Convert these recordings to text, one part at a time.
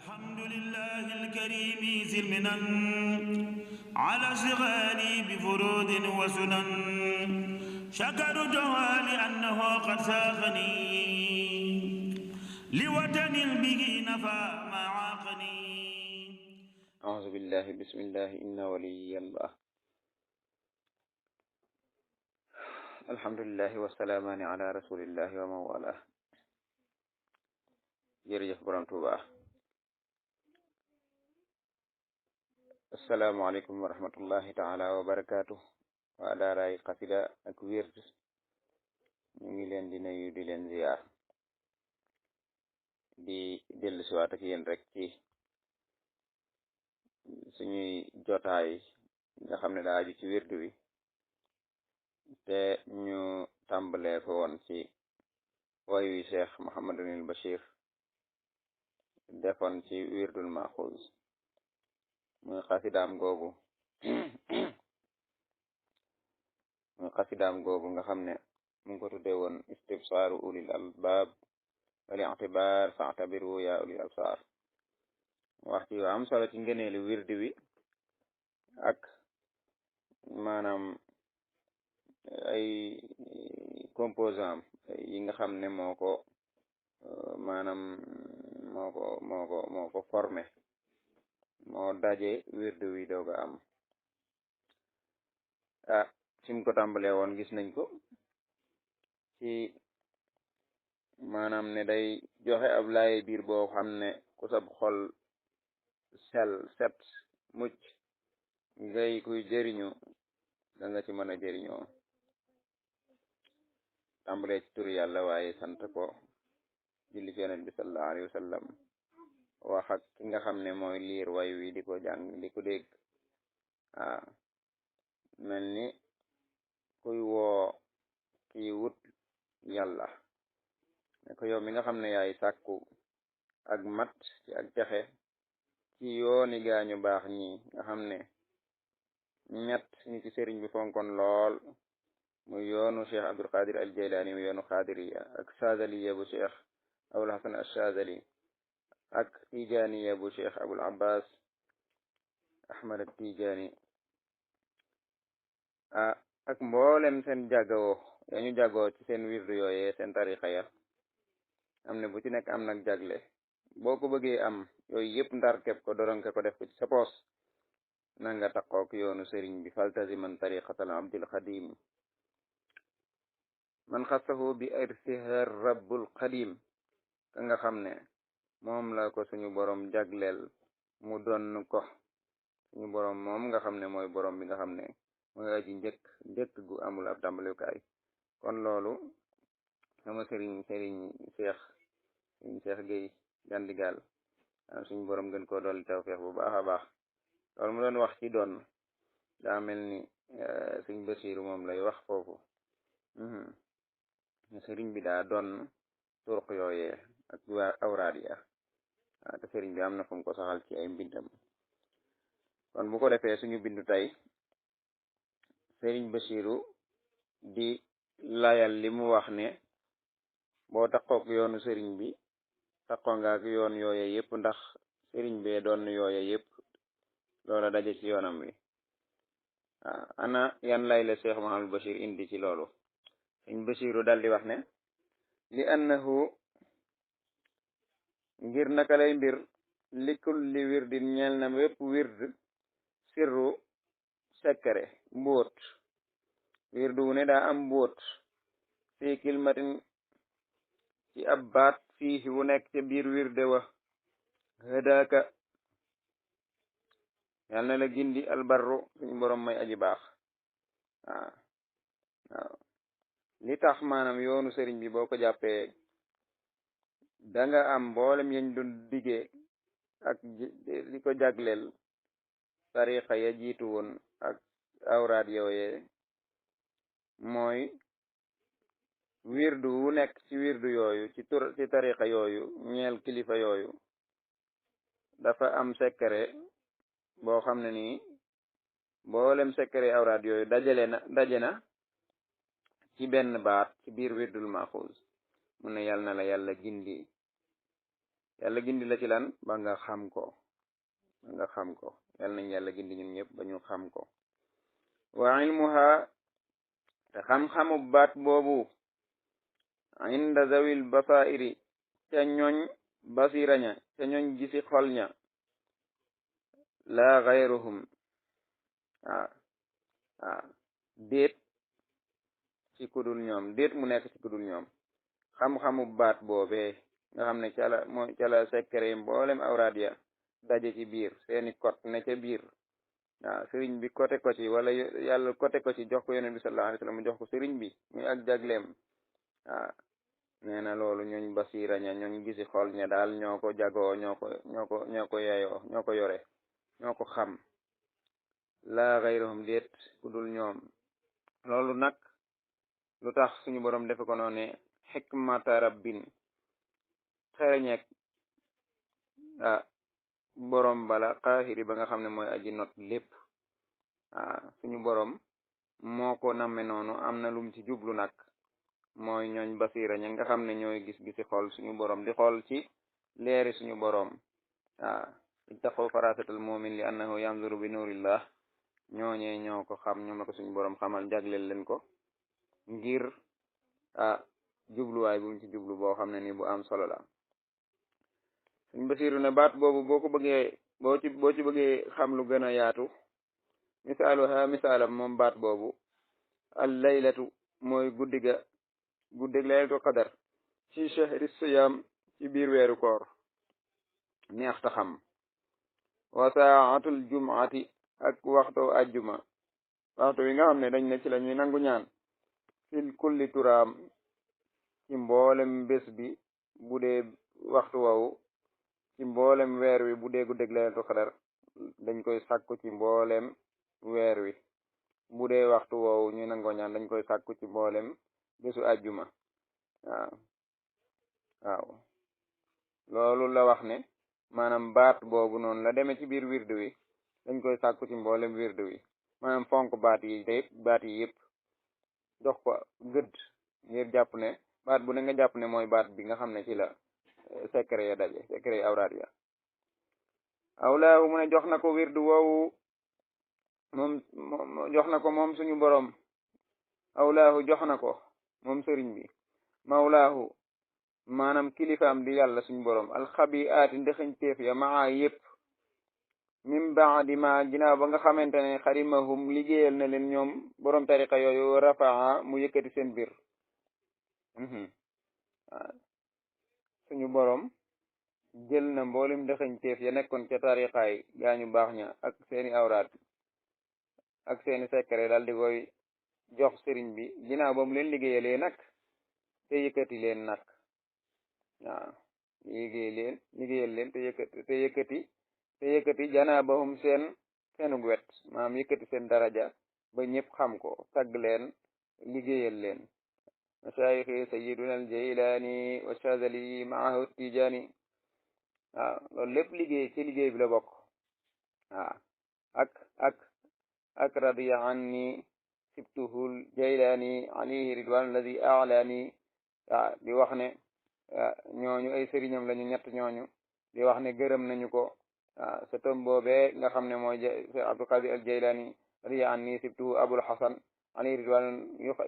الحمد لله الكريم ذي المنن على اشتغالي بفروض وسنن شكرته لأنه قد ساقني لوطن به نفى ما عاقني. أعوذ بالله بسم الله إن ولي الله الحمد لله والسلامان على رسول الله ومن والاه. jërëjëf borom Tuuba. asalaamaaleykum wa rahmatullahi taala wa barakaatu. waa daaraay xasida ak wird ñu ngi leen di nuyu di leen ziyaar di dellu siwaat ak yéen rek ci suñuy jotaay nga xam ne daa aju ci wird wi te ñu tàmbalee ko woon ci way wi Cheikh Mouhamadunil Bachir defoon ci wirdul maxuuz muy xasidaam googu nga xam ne mu ngi ko tuddee woon istibsaaru ulil albaab wal i'tibaar fa'tabiru ya ulil absaar. wax ci am solo ci ngëneelu wirdi wi ak maanaam ay composant yi nga xam ne moo ko formé moo daje wirdi wi dooga am. sim ko tàmbalee woon gis nañ ko ci maanaam ne day joxe ab laaye biir boo xam ne ku sab xol set mucc ngay kuy jëriñu da nga ci mën a jëriñoo. tàmbalee ci turu yàlla waaye sant ko julli ci yonent bi sallallahu alayhi wa sallam wax ak ki nga xam ne mooy liir way wi di ko jàng di ko dégg. mel ni kuy woo kiy wut yàlla ne ko yow mi nga xam ne yaay sàkku ak mat ci ak texe ci yooni gaañu baax ñi nga xam ne ñett ñi ci sëriñ bi fonkon lool muy yoonu cheikh Abdul Qadir al Jaylaani mu yoonu xaadiriya ak saadaliya bu cheikh Abul Hasan al Shazali ak tijaniya bu cheikh Abul Abbas Ahmad al Tijani ak mboolem seen jàggawoo yañu jàggoo ci seen wirdu yooyee seen tarixa ya am ne bu ci nekk am nag jagle boo ko bëggee am yooyu yëpp ndar képp ko doronke ko def ko ci sa poos na nga taqook yoonu sëriñ bi faltaziman tariqatal abdil xadim man xasahu bi irsiha rabbul xadim ka nga xam ne moom la ko suñu borom jagleel mu donn ko suñu borom moom nga xam ne mooy borom bi nga xam ne mooy aji njëkk gu amul ab tàmbalikaay. kon loolu sama sëriñ Cheikh Gueye Gandigal suñu borom gën koo dolli tawfeex bu baax a baax. loolu mu doon wax ci doon daa mel ni suñ Basiiru moom lay wax foofu sëriñ bi daa doon turq yooyee ak awraad ya te sëriñ bi am na fu mu ko saxal ci ay mbindam. kon bu ko defee suñu bindu tey sëriñ Basiiru di layal li mu wax ne boo taqook yoonu sëriñ bi taqoo nga ak yoon yooye yëpp ndax sëriñ bee doon yooye yëpp loola daje ci yoonam wi. ana yan lay la Cheikh Mouhamadul Bachir indi ci loolu. sëriñ Basiiru dal di wax ne li annahu ngir naka lay mbir likul li wirdin ñeel na wépp wird sirru sekkare mbóot wirdu wu ne daa am mbóot fii kilmatin ci ab baat fii wu nekk ca biir wirde wa hadaaka yal na la gindi albarru suñu borom may aji baax. waaw li tax maanaam yoonu sëriñ bi boo ko jàppee danga am mboolem yañ doon diggee ak li ko jagleel tariqa ya jiitu woon ak awraad yooye mooy wirdu wu nekk ci wirdu yooyu ci tariqa yooyu ñeel kilifa yooyu dafa am secret boo xam ne nii mboolem secret awraad yooyu daje na ci benn baat ci biir wirdul maxuuz mu ne yal na la yàlla gindi yàlla gindi la ci lan ba nga xam ko yàlla nañ yàlla gindi ñun ñëpp ba ñu xam ko wa ilmuha te xam-xamu baat boobu inda zawil basairi ca ñooñ basira ña ca ñooñ gisi xol ña la gayruhum déet ci kudul ñoom déet mu nekk ci kudul ñoom xam-xamu baat boobee nga xam ne ca la sekkere mboolem awraad ya daje ci biir seeni kot ne ca biir sëriñ bi côté ko ci wala yàlla côté ko ci jox ko yonent bi sallallahu alayhi wasallam mu jox ko sëriñ bi muy ak jagleem nee na loolu ñooñ basira ña ñooñ gisi xol ña daal ñoo ko jagoo ñoo ko yeyoo ñoo ko yore ñoo ko xam la gayruhum déet ku dul ñoom loolu nag lu tax suñu borom defe ko noonu ne xikmata rabbin xereñeek borom bala qaahiri ba nga xam ne mooy aji not lépp suñu borom moo ko namme noonu am na lum ci jublu nag mooy ñooñ basira ña nga xam ne ñooy gis-gisi xool suñu borom di xool ci leeri suñu borom ittaqu farasatal mu'min li annahu yanzuru bi nurillah ñooñee ñoo ko xam ñoom la ko suñu borom xamal jagleel leen ko ngir jubluwaay bu mu ci jublu boo xam ne ni bu am solo la suñ basiru ne baat boobu boo ci bëggee xam lu gën a yaatu misaaluha misaalam moom baat boobu al laylatu mooy guddig laylatul qadar ci shahri siyam ci biir weeru koor neex ta xam wa saatul jumuati ak waxtu ajjuma waxtu wi nga xam ne dañ ne ci la ñuy nangu ñaan fil kulli turaam ci mboolem bés bi bu dee waxtu wawu ci mboolem weer wi bu dee guddig laylatul qadar dañ koy sàkku ci mboolem weer wi bu dee waxtu woowu ñu nangoo ñaan dañ koy sàkku ci mboolem bésu àjjuma waaw loolu la wax ne maanaam baat boobu noonu la demee ci biir wirdu wi dañ koy sàkku ci mboolem wirdu wi maanaam fonk baat yi yëpp jox ko gëdd ngir jàpp ne baat bu ne nga jàpp ne mooy baat bi nga xam ne ci la secret ya daje secret yi awraat ya awlaahu mu ne jox na ko wirdu woowu moom jox na ko moom suñu borom awlaahu jox na ko moom sëriñ bi mawlaahu maanaam kilifaam di yàlla suñu borom alxabi aati ndexañ teef ya maa yëpp min baadi ma ginnaaw ba nga xamante ne xarimahum liggéeyal na leen ñoom borom tariqa yooyu rafaa mu yëkkati seen biir suñu borom jël na mboolem ndexañ teef ya nekkoon ca tariqaay gaañu baax ña ak seeni awraat ak seeni secret daal di koy jox sëriñ bi ginnaaw ba mu leen liggéeyalee nag te yëkkati leen nag liggéeyal leen te yëkkati janaabahum seenug wet maanaam yëkkati seen daraja ba ñëpp xam ko tagg leen liggéeyal leen mashaayixi sayyiduna al jaylaani wa shazali maahu tijaani loolu lépp liggéey bi la bokk ak radiya anni sibtuhul jaylaani alayhi ridwan alladi a'lani di wax ne ñooñu ay sëriñam lañu ñett ñooñu di wax ne gërëm nañu ko sa tom boobee nga xam ne mooy Abdul Qadir al Jaylaani radiya anni sibtuhu Abul Hasan alayhi ridwan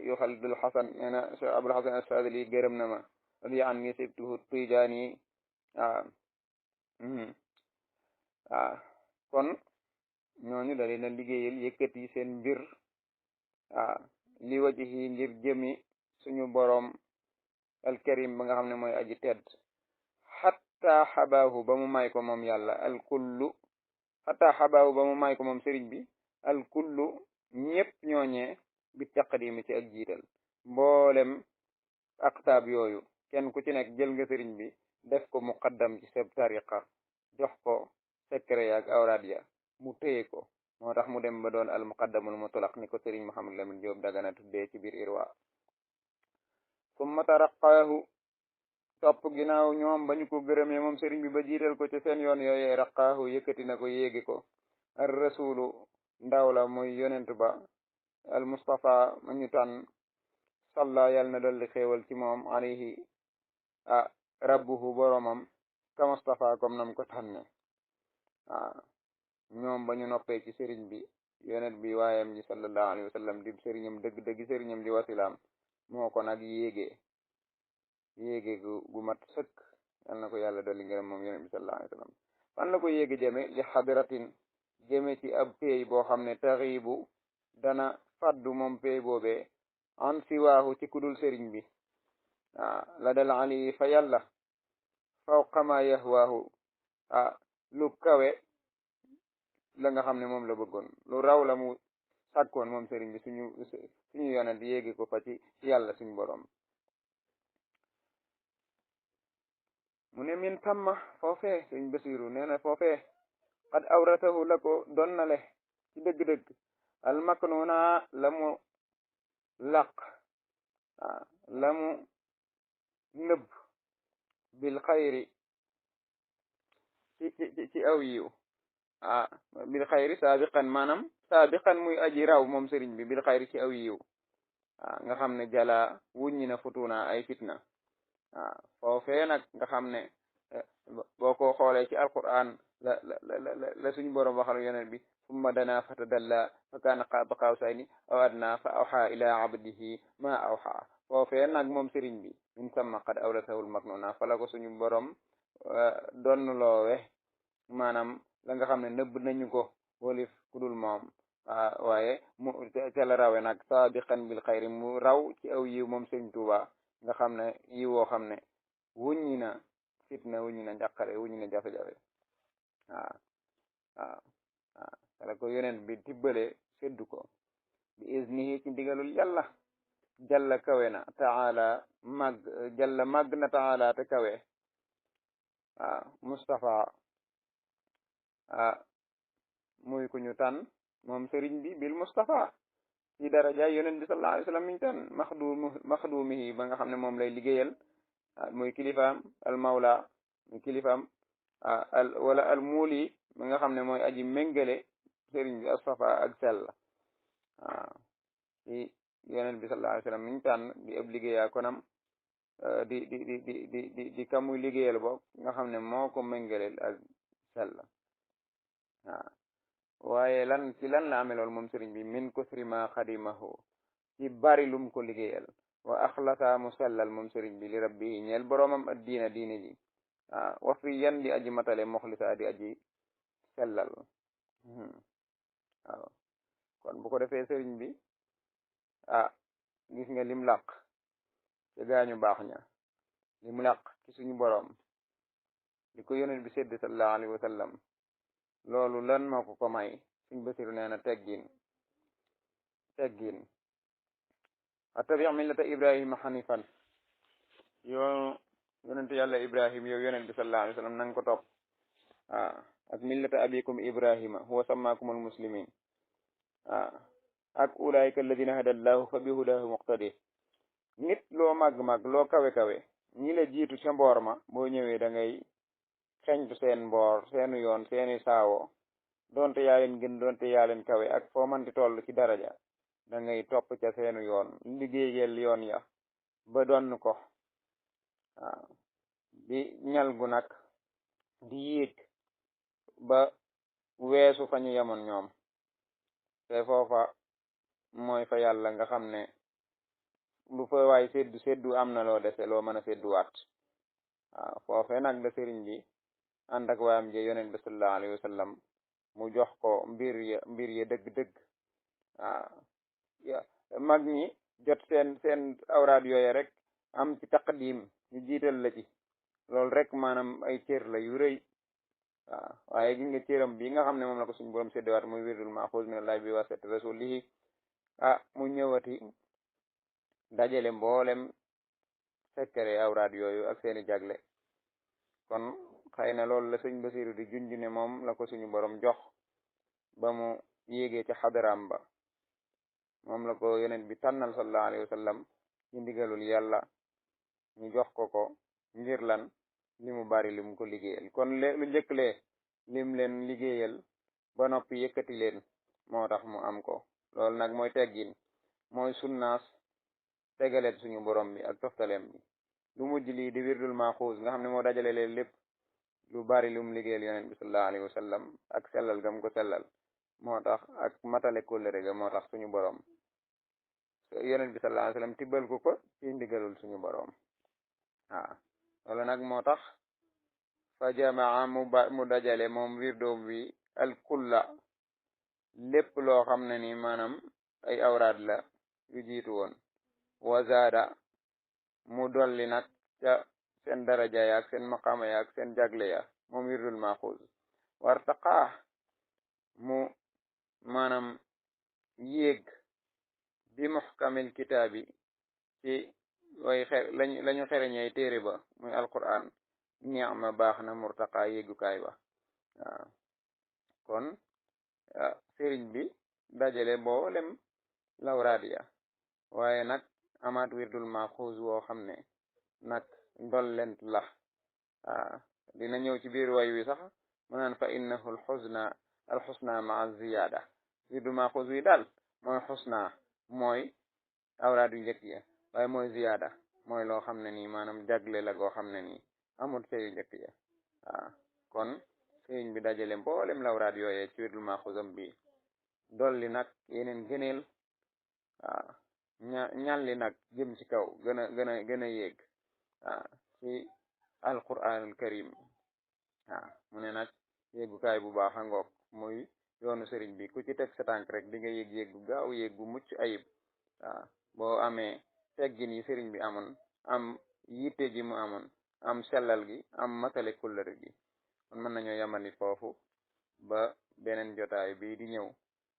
yu Xalidul Hasan nee na Abul Hasan as-Saadili gërëm na ma radiya anni sibtuhu Tijaani kon ñooñu da leen a liggéeyal yëkkati seen mbir li wajhi ngir jëmi suñu boroom alkarim ba nga xam ne mooy aji tedd xatta xabaahu ba mu may ko moom yàlla alkullu xatta xabaahu ba mu may ko moom sëriñ bi alkullu ñëpp ñooñee bi taqdimi ci ak jiital mboolem aqtaab yooyu kenn ku ci nekk jël nga sëriñ bi def ko muqaddam ci seb tariqa jox ko secret ak awraad ya mu téye ko moo tax mu dem ba doon al muqaddamul mutlaq ni ko sëriñ Muhammad Lamin Jóob Dagana tuddee ci biir irwa summa taraqaahu topp ginnaaw ñoom ba ñu ko gërëmee moom sëriñ bi ba jiital ko ci seen yoon yooyee raqaahu yëkkati na ko yéegi ko ar rasulu ndaw la muy yonent ba al mustafa ma ñu tànn salla yàlla na dolli xéewal ci moom alayhi rabbuhu boromam ka Mustafa comme nam ko tànne waaw ñoom ba ñu noppee ci sëriñ bi yonent bi waayam ji sallallahu alayhi wa sallam di sëriñam dëgg sëriñam di wasilaam moo ko nag yéege gu mat sëkk yal na ko yàlla dolli ngërëm moom yonent bi sallallahu alayhi wa sallam fan la ko yéege jëme li xadratin jëme ci ab pay boo xam ne taxiibu dana faddu moom pay boobee an siwaahu ci kudul sëriñ bi la dal ali fa yàlla fawqa ma yahwaahu lu kawe la nga xam ne moom la bëggoon lu raw la mu sàkkoon moom sëriñ bi suñu yonent yéegi ko fa ci yàlla suñu borom mu ne min tamma foofee suñ basiru nee na foofee qad awratahu la ko donnale ci dëgg-dëgg al maknuna la mu laq la mu nëbb bil xayri ci aw yiw bil xayri saabiqan maanaam saabiqan muy aji raw moom sëriñ bi bil xayri ci aw yiw nga xam ne jala wuññi na futuna ay fitna foofee nag nga xam ne boo ko xoolee ci alquran la suñu borom waxal yonent bi summa dana fatadalla fa kaana qaaba qawsayni aw adna fa awxa ila abdihi ma awxa foofee nag moom sëriñ bi min samma qad awratahul maknuna fala ko suñu borom donn loowe maanaam la nga xam ne nëbb nañu ko wolif kudul moom waaye mu ca la rawe nag saabiqan bil xayri mu raw ci aw yiw moom sëriñ Tuuba nga xam ne yiw woo xam ne wuññi na fitna wuññi na njàqare wuññi na jafe-jafe wala ko yonent bi tibbale seddu ko bi iznihi ci ndigalul yàlla jalla kawe na taala jalla màgg na taala te kawe Mustafa muy ku ñu tànn moom sëriñ bi bil Mustafa ci daraja yonent bi sallallahu alayhi wa sallam miñ tànn maxdumihi ba nga xam ne moom lay liggéeyal muy kilifaam al mawla muy kilifaam wala al muuli ba nga xam ne mooy aji méngale sëriñ bi asfafa ak sell ci yonent bi sallallahu alayhi wa sallam miñ tànn di ab liggéeyaa konam di kamuy liggéeyal boog nga xam ne moo ko méngaleel ak sell waaye ci lan la amee lool moom sëriñ bi min kusri ma xadimahu ci bari lum ko liggéeyal wa axlasa mu sellal moom sëriñ bi li rabbi ñeel boroomam ad diine ji wa fi yan di aji matale moxlisa di aji sellal waaw kon bu ko defee sëriñ bi gis nga lim làq ci gaañu baax ña lim làq ci suñu boroom li ko yonent bi sedd sallallahu alayhi wa sallam loolu lan moo ko may suñ basiru nee na teggin attabi millata ibrahima hanifan yoonu yonent yàlla ibrahim yow yonent bi sallallahu alayhi wa sallam nanga ko topp ak millata abikum ibrahima huwa sammakumul muslimin ak ulaika alladina hadallahu fa bihudahu muqtadi nit loo màgg-màgg loo kawe-kawe ñi la jiitu ca mboor ma boo ñëwee da ngay xeñtu seen mboor seenu yoon seeni saawo donte yaa leen gën donte yaa leen kawe ak foo man di toll ci daraja da ngay topp ca seenu yoon liggéeyal yoon ya ba donn ko di ñal gu nag di yéeg ba weesu fa ñu yemoon ñoom te foofa mooy fa yàlla nga xam ne lu fa waay seddu am na loo dese loo mën a sedduwaat foofe nag da sëriñ bi ànd ak waayam je yonent bi sallallahu alayhi wa sallam mu jox ko mbir ya dëgg-dëgg mag ñi jot seen awraad yooye rek am ci taqdim ñu jiital la ci loolu rek maanaam ay cër la yu rëy waaye gis nga cëram bi nga xam ne moom la ko suñu borom séddewaat muy wirdul maxuus min allahi bi wasati rasulihi mu ñëwati dajale mboolem sekkere awraad yooyu ak seeni jagle kon xëy na loolu la sëñ Basiru di junj ne moom la ko suñu borom jox ba mu yéegee ci xadaraam ba moom la ko yonent bi tànnal sallallahu alayhi wa sallam ci ndigalul yàlla ñu jox ko ngir lan li mu bari li mu ko liggéeyal kon lu njëkk lim leen liggéeyal ba noppi yëkkati leen moo tax mu am ko loolu nag mooy teggin mooy sunnaas tegaleet suñu borom bi ak toftaleem bi lu mujj lii di wirdul maxuus nga xam ne moo dajale leen lépp lu bari lum liggéeyal yonent bi sallallahu alayhi wa sallam ak sellal gam ko sellal moo tax ak matale kóllëre ga moo tax suñu boroom yonent bi sallallahu alayhi wa sallam tibbal ko ci ndigalul suñu boroom loolu nag moo tax fa jamaa mu dajale moom wirdoom wi al kulla lépp loo xam ne ni maanaam ay awraad la yu jiitu woon wa zaada mu dolli nag ca seen daraja ya ak seen maqaama ya ak seen jagle ya moom wirdul maxuuz wartaqaa mu maanaam yéeg bi muxkamil kitaabi ci way lañu xereñey téere ba muy alquran ni'ma baax na murtaqa yéegukaay ba kon sëriñ bi dajale boolem lawraad ya waaye nag amaat wirdul maxuuz woo xam ne nag ndollent la dina ñëw ci biir way wi sax mu naan fa innahu alxusna maa ziyaada wirdul maxuuz wi daal mooy xusna mooy awraad yu njëkk ya waaye mooy ziyaada mooy loo xam ne nii maanaam jagle la goo xam ne nii amul ca yu njëkk ya kon sëriñ bi dajale mboolem lawraad yooyee ci wirdul maxuuzam bi dolli nag yeneen gëneel ñalli nag jëm ci kaw gën a yéeg ci alquranul karim mu ne nag yéegukaay bu baax a ngoog muy yoonu sëriñ bi ku ci teg sa tànk rek di nga yéeg gu gaaw yéeg gu mucc ayib boo amee teggin yi sëriñ bi amoon am yitte ji mu amoon am sellal gi am matale kullëre gi kon mën nañoo yamani foofu ba beneen jotaay bi di ñëw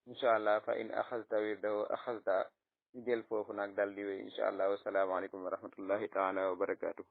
incha allah fa in axasta wirdahu axasta ñu jël foofu nag dal di wéy incha allah wasalaamu aleykum wa rahmatullahi taala wa barakatuh